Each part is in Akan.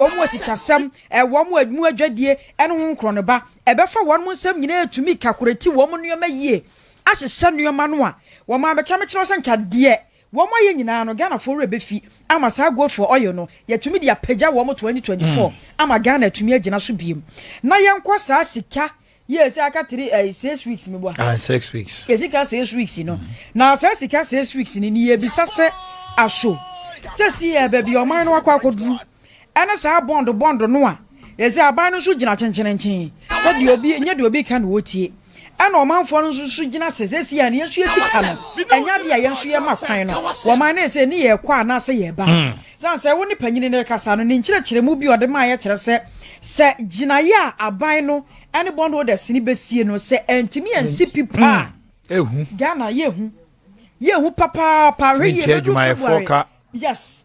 Wɔn wɔ sikasɛm, wɔn wɔ mu adwadie ne ho nkorɔnoba. Ɛbɛfa wɔn nsɛm nyinaa atumi kakorɛti wɔn nneɛma yie, ahyehyɛ nneɛma no a wɔn abɛka mekyerɛ wo sɛ nka deɛ wɔn ayɛ nyinaa no Ghanafoɔ werɛ bɛfi ama saa gold for oil no yɛatumi de apagya wɔn 2024 ama Ghana atumi agyina so biom. Na yɛnkɔ saa sika yie sɛ aka three eh, 6 weeks mi bɔ. Ah, 6 weeks. Yɛ sika 6 weeks no na saa sika 6 weeks ni ni yɛbisa sɛ aso sɛ si yɛ baabi ɔman no akɔ akɔduru ɛne saa bond no a yɛsɛ aban no nso gyina kyenkyerenkyen sɛ deɛ obi nyɛ deɛ obi ka na wɔtie, ɛna ɔmanfoɔ no nso so gyina sɛ si yɛ no yɛn nso yɛ sika no ɛnyɛ adeɛ a yɛn nso yɛ ma kwan no wɔman no sɛ ne yɛ kɔ anaasɛ yɛ ba. San sɛ wo ne panyini no kasa no ne nkyerɛkyerɛmu bi ɔde maa yɛkyerɛ sɛ gyinaeɛ a aban no ɛne bond holders ni bɛsie no sɛ ɛntumi ansi pipa a ehu. Ghana yɛhu yɛhu papaapa. Hwɛ yie ntua bɛdu adwumayɛfoɔ February. Ka. Yes,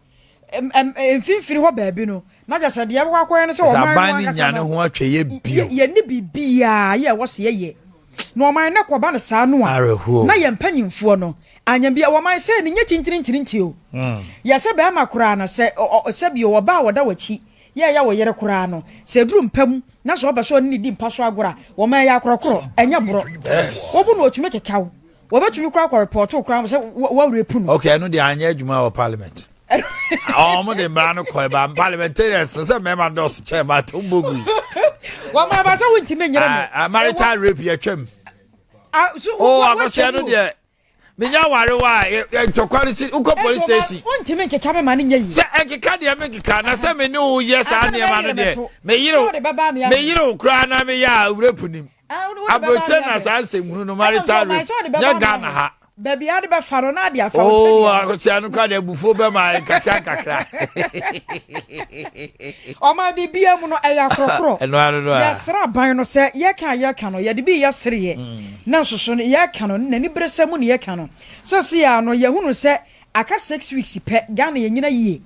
mfimfini hɔ baabi no na gya sɛ deɛ ɛbɛkɔ akɔyɛ no sɛ sɛ ɔman aban no no ankasa nya ne no ho atwa yɛ bio. Yɛne biribiaa yɛ ɛwɔ sɛ yɛyɛ na ɔman no kɔba no saa no a Awerɛhoɔ. na yɛn mpanyimfoɔ no anya bia wɔman sɛ ne nyɛ tintirintirinti o. Yɛsɛ bɛrima koraa no sɛ sɛ bio ɔbaa a wɔda w'akyi yɛyɛ wɔ yere koraa no sɛ duru mpa mu na sɛ ɔbɛ sɛ ɔne ne di mpa so agorɔ a wɔman yɛ akorɔkorɔ ɛnyɛ borɔ. Wɔbu no ɔtumi keka wo, wɔbɛtumi koraa kɔ report koraa sɛ wɔwerɛ pu no. Okay, ɛno deɛ anyɛ adwuma wɔ parliament. Ɔmo de mmara no kɔ ɛba parliamentarians no sɛ mmarima dɔɔso kyɛn ma to mbɔ gu yi. Wɔman aba sɛ wontumi nyere no. Ah, ah, marital rape yɛtwam. Ah, so o akɔsua no deɛ menya warewa a ntɔkwa no si wokɔ police station. Wontumi nkeka me ma no nyɛ yi. Sɛ ɛnkeka deɛ menkeka na sɛ me ne wo yɛ saa Ansa na nneɛma no bɛyere deɛ bɛto. meyere Wode bɛba me ahwɛ. Meyere wo koraa na meyɛ a rape nim. Ah, wode bɛba aburokyerɛ me na ahwɛ. saa nsɛmhunu no marital Ɛna rape sɛ wode bɛba nyɛ me Ghana ahwɛ. ha. Baabi ade bɛfa no na ade afa wo oo tɛdeɛ. Akosua no koraa deɛ abufuo bɛma kakra nkakra. Ɔman biribia mu no ɛyɛ akorɔkorɔ. Ɛno ano no a Yɛsrɛ aban no sɛ yɛka a yɛka no yɛde bi yɛ sereɛ na nsoso no yɛka no n'ani bere sɛ mu ne yɛka no sɛ se yɛ no yɛhunu sɛ aka 6 weeks pɛ Ghana yɛnyina yie,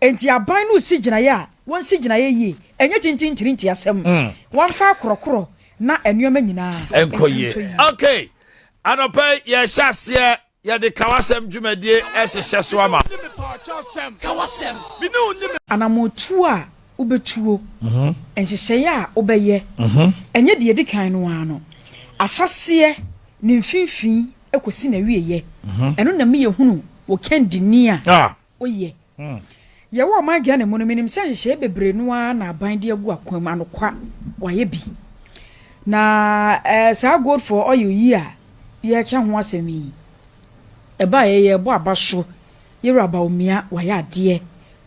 enti aban no si gyinaeɛ a wɔnsi gyinaeɛ yie, ɛnyɛ tintintirinti asɛm, wɔmfa akorɔkorɔ na nneɛma nyinaa ɛnkɔ yie. ɛntɔ. Okay, anɔpɛ yɛhyɛ aseɛ yɛde kawasɛm dwumadie ɛhyehyɛ so ama. Anammɔtuo a wobɛtuo, nhyehyɛeɛ a wobɛyɛ, ɛnyɛ deɛ ɛdi kan no ara no ahyɛseɛ ne mfimfini kɔsi n'awieyɛ, ɛno na meyɛ hunu wɔ kɛndini a woyɛ. Yɛwɔ ɔman Ghana mu no, menim sɛ nhyehyɛeɛ bebree no ara na aban de agu akwan mu anokwa wayɛ bi na saa gold for oil yi a yɛreka ho asɛm yi ɛbaa yɛ yɛbɔ aba so. Yɛwura Bawumia wayɛ adeɛ,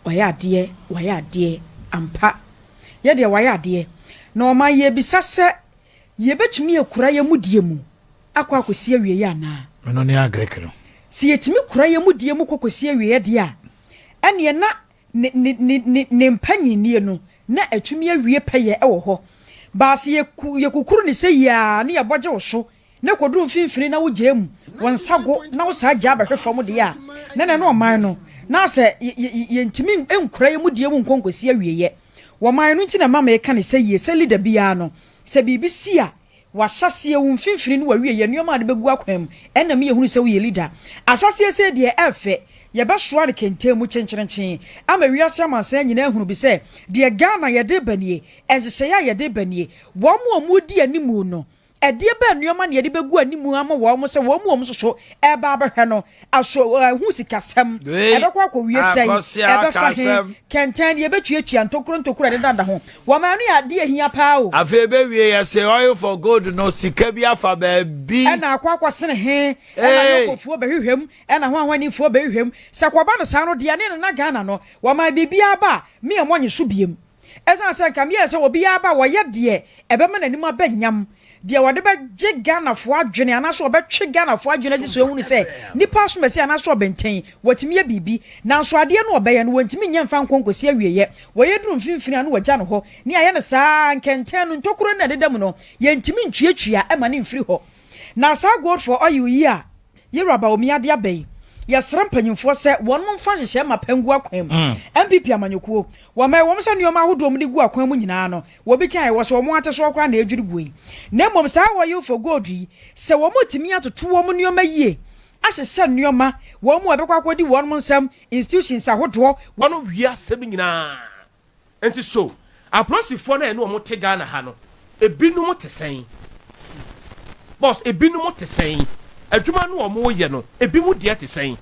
wayɛ adeɛ, wayɛ adeɛ ampa. Yɛdeɛ wayɛ adeɛ na ɔman yɛbisa sɛ yɛbɛtumi akura yɛn mu die mu akɔ akɔsi awieeɛ anaa? Meno ne agric no. Sɛ yɛtumi kura yɛn mu die mu kɔ kɔsi awieeɛ deɛ a, ɛneɛ na ne mpanyinnie no na atumi awie pɛyɛ ɛwɔ hɔ baasi. Yɛkukuru ne sɛ yiaa ne yɛbɔgye wo so na kɔduru mfimfini na wogyaa mu wɔn nsa go na wo saa gyaa bɛhwɛ fam deɛ a na ne ɔman no na sɛ yɛntumi nkura yɛn mu die mu nkɔ nkɔsi awieeɛ wɔman no. Nti na mama yɛka ne sɛ yie sɛ leader biara no sɛ biribi si a wahyɛseɛ wo mfimfini no wawie yɛ nneɛma a de bɛgu akwan mu ɛna mi yɛhunu sɛ woyɛ leader. Ahyɛseɛ sɛ deɛ ɛfɛ yɛbɛsoa no kɛntɛn mu kyenkyerenkyen ama wiase amansan nyinaa hunu bi sɛ deɛ Ghana yɛde ba nie, nhyehyɛeɛ a yɛde ba nie, wɔn mu a wɔdi animu no ɛdeɛ bɛɛ nneɛma na yɛde bɛgu animu ama wɔn mo sɛ wɔn mu a wɔn soso ɛreba abɛhwɛ no aso ɛho sikasɛm ɛbɛkɔ akɔwie sɛn, ɛbɛfa he kɛntɛn yɛbɛtuatua ntokuro ntokuro ɛdedada ho wɔn ano yɛ adeɛ ehia paa o. Afei bɛwie yɛsɛ oil for gold no sika bi afa baabi. Ɛna akɔ akɔsene he ɛna yɔkɔfoɔ bɛhwehwɛ mu ɛna ho ahwanifoɔ bɛhwehwɛ mu sɛ kɔba no saa no deɛ ne nana Ghana no wɔn biribiara ba a mmea mo anyi so biem. Ɛsan sɛ nka mmea sɛ obiara ba wɔyɛ deɛ ɛbɛma n'anim aba nyam, deɛ wɔde bɛgye Ghanafoɔ adwene anaasɛ wɔbɛtwe Ghanafoɔ adwene adi so ehunu sɛ nipa asomasi anaasɛ ɔbɛntɛn wɔtumi yɛ biribi, nanso adeɛ no ɔbɛyɛ no wɔntumi nyɛ mfa nkɔ nkɔsi awieɛ. Wɔyɛ duru mfimfini ano wɔgya no hɔ ne ayɛ no saa nkɛntɛn no ntokuro no ɛdeda mu no yɛntumi ntuatua ɛma ne mfiri hɔ. Na saa gold for oil yi a yɛwura Bawumia de aba yi, yɛsrɛ mpanyinfoɔ sɛ wɔn mo mfa nhyehyɛ ma pɛngu akwan mu. NPP amanyɔkuo wɔn wɔn sɛ nneɛma ahodoɔ mu de gu akwan mu nyinaa no wɔbi kan wɔ sɛ wɔn ate so koraa na edwiri gu yi, na mmom saa oil for gold yi sɛ wɔn tumi atoto wɔn nneɛma yie ahyehyɛ nneɛma wɔn mu a ɛbɛkɔ akɔdi wɔn nsɛm institutions ahodoɔ. Wɔn wiasɛm nyinaa. Nti so apolisifoɔ no a ɛne wɔn te Ghana ha no, ebinom te sɛn? Boss, ebinom te sɛn? Adwuma no a wɔyɛ no, ebinom deɛ te sɛn?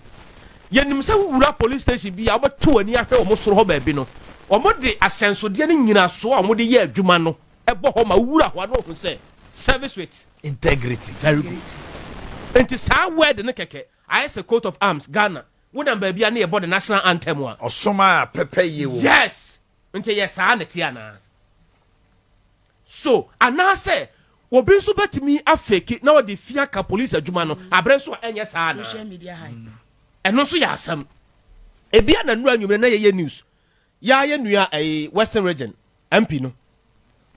Yɛnim sɛ wowura police station bi a, wobɛto w'ani ahwɛ wɔn soro hɔ baabi no, wɔde ahyɛnsodeɛ ne nnyinasoɔ a wɔde yɛ adwuma no bɔ hɔ ma wowura hɔ a na wɔhu sɛ service with integrity. Very good. Nti saa word no kɛkɛ ayɛ sɛ coat of arms Ghana. Wonam baabi a na yɛbɔ the national anthem a. Ɔsom a pɛpɛyɛ wɔ mu. Yes! Nti ɛyɛ saa na ɛte anaa? So anaasɛ obi nso bɛtumi afeki na ɔde fi aka police adwuma no aberɛ nso a ɛnyɛ saa anaa? Social media hype. Ɛno nso yɛ asɛm. Ebia na nnura anwummerɛ na yɛyɛ news. Yaa yɛ nua ɛyi western region MP no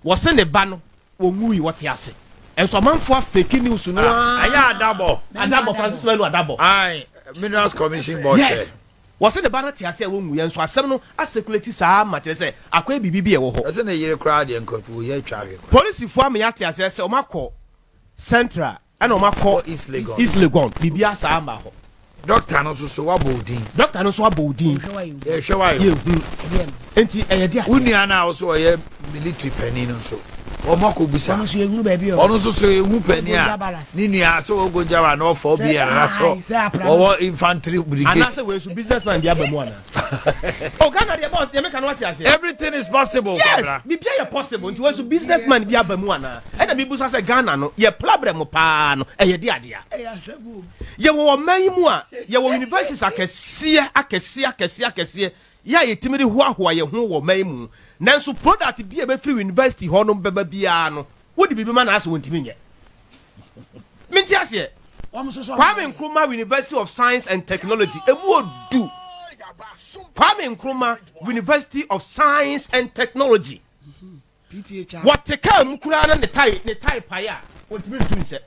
wɔse ne ba no wɔnwui wɔte ase nso amanfoɔ afake news no aa. Ɛyɛ Adabɔ. Adabɔ Francis Manu Adabɔ. Aye Minerals Commission board chair. Yes wɔse ne ba no te ase a wɔnwuiɛ nso asɛm no asɛkulati saa ma kyerɛ sɛ akɔyɛ biribi bi a ɛwɔ hɔ. Ɛsɛ ne yere koraa deɛ nka wɔyɛ atwa ahwe koraa. Polisifoɔ ama yɛate aseɛ sɛ wɔakɔ Central Ɛna wɔn akɔ East Legon. East Legon biribiara saa mma hɔ. Doctor no nso so wabɔ wo din. Doctor no nso abɔ wo din. Yɛhwɛ wa yɛ. Yɛhu. Nti ɛyɛ de adeɛ. Wo nua no a ɔso ɔyɛ military panin no nso wɔn akɔ bisa. Ɔno nso yɛhunu baabi ɔ. Ɔno nso so yɛhu panin a ne nua sɛ wɔ Gonjawa na ɔfɔ bi yɛrɛ so wɔwɔ infantry brigade. Anaasɛ wei nso business man bi aba mu anaa. Oh Ghana deɛ boss deɛ meka no wate aseɛ. Everything is possible Yes Kwabena. biribiara yɛ possible nti wei nso business man bi aba mu anaa. Ɛna mebusa sɛ Ghana no yɛ plabrɛ mo paa no ɛyɛ de adea. Yɛwɔ ɔman yi mu a yɛwɔ universities akɛseɛ akɛseɛ akɛseɛ akɛseɛ yɛ a yɛtumi de hoahoa yɛn ho wɔ ɔman yi mu nanso product bi a ɛbɛfiri university hɔ nom bɛba biara no wode biribi ma no asɛ wɔntumi nyɛ. Mente aseɛ. Kwame Nkrumah University of Science and Technology, emu odu. Kwame Nkrumah University of Science and Technology. Wɔte kaa mu koraa na ne tae ne tae pae a, wɔntumi ntu nhyɛ.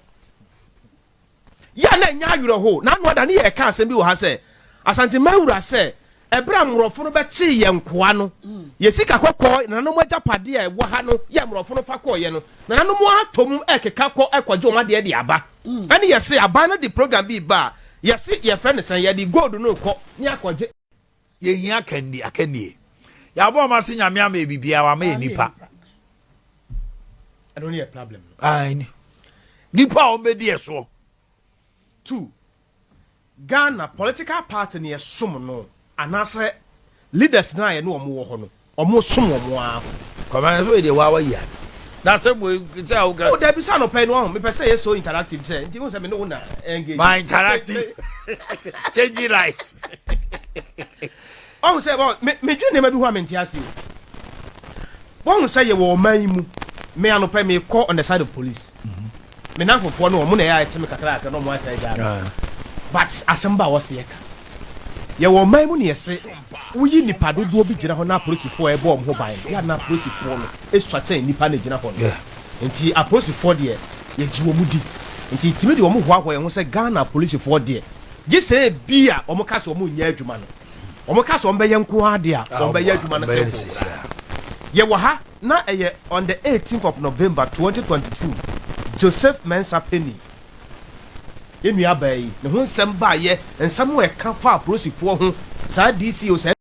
Yɛ a na ɛnyɛ awerɛhow. N'ano ada ne yɛreka asɛm bi wɔ ha sɛ, Asante Mawura sɛ, ɛberɛ a mmorɔfo no bɛkyee yɛn nkoa no, yɛn sika kɔkɔɔ, nananom agyapadeɛ a ɛwɔ ha no yɛ mmorɔfo no fa kɔeɛ no, nananom atɔ mu rekeka kɔ rekɔgye wɔn adeɛ de aba. Ɛne yɛse aban no de program bi reba a, yɛse yɛfrɛ no sɛn, yɛde gold no rekɔ ne akɔgye. Yɛhia akanni, akannie. Yɛabɔ ɔma se Nyame ama yɛ biribiara, wama yɛ nipa. Ɛno ne yɛ problem no. Aane. Nipa a wɔbɛdi yɛ soɔ. 2, Ghana political party no yɛsom no anaasɛ leaders no a yɛne wɔn wɔ hɔ no wɔn som wɔn ara ko. Kwame nso deɛ waa wayi ade. Na asɛm wei sɛ a woka. Oh dabi sɛ anɔpa yi no wahu mepɛ sɛ yɛ so interactive sɛ nti wohu sɛ me ne wo na engage. My interactive changing lives. Wahu sɛ bɔ me medwene nneɛma bi ho a mente ase o. Wahu sɛ yɛwɔ ɔman yi mu me anɔpa yi mekɔ on the side of police. Me namfofoɔ no wɔn na ɛyɛ a ɛkye me kakra kakra na wɔn asan agyaa me. But asɛm ba a wɔse yɛka. Yɛwɔ ɔman mu na yɛse woyi nnipa dodoɔ bi gyina hɔ na apolisifoɔ ɛbɔ wɔn ho ban no, yɛ a na apolisifoɔ no sua kyɛn nnipa no ɛgyina hɔ no. Nti apolisifoɔ deɛ yɛgye wɔn di. Nti yɛtumi de wɔn hoahoa yɛn ho sɛ Ghana apolisifoɔ deɛ gye sɛ ebia wɔn ka sɛ wɔn nyɛ adwuma no. Wɔn ka sɛ wɔn bɛyɛ nko ara deɛ a wɔn bɛyɛ adwuma no simple koraa. Yɛwɔ ha na ɛyɛ on the 18th of November 2022 Joseph Mensah Penny yɛn nua baa yi ne ho nsɛm baayɛ, nsɛm a ɛka fa apolisifoɔ ho, saa DCO, saa.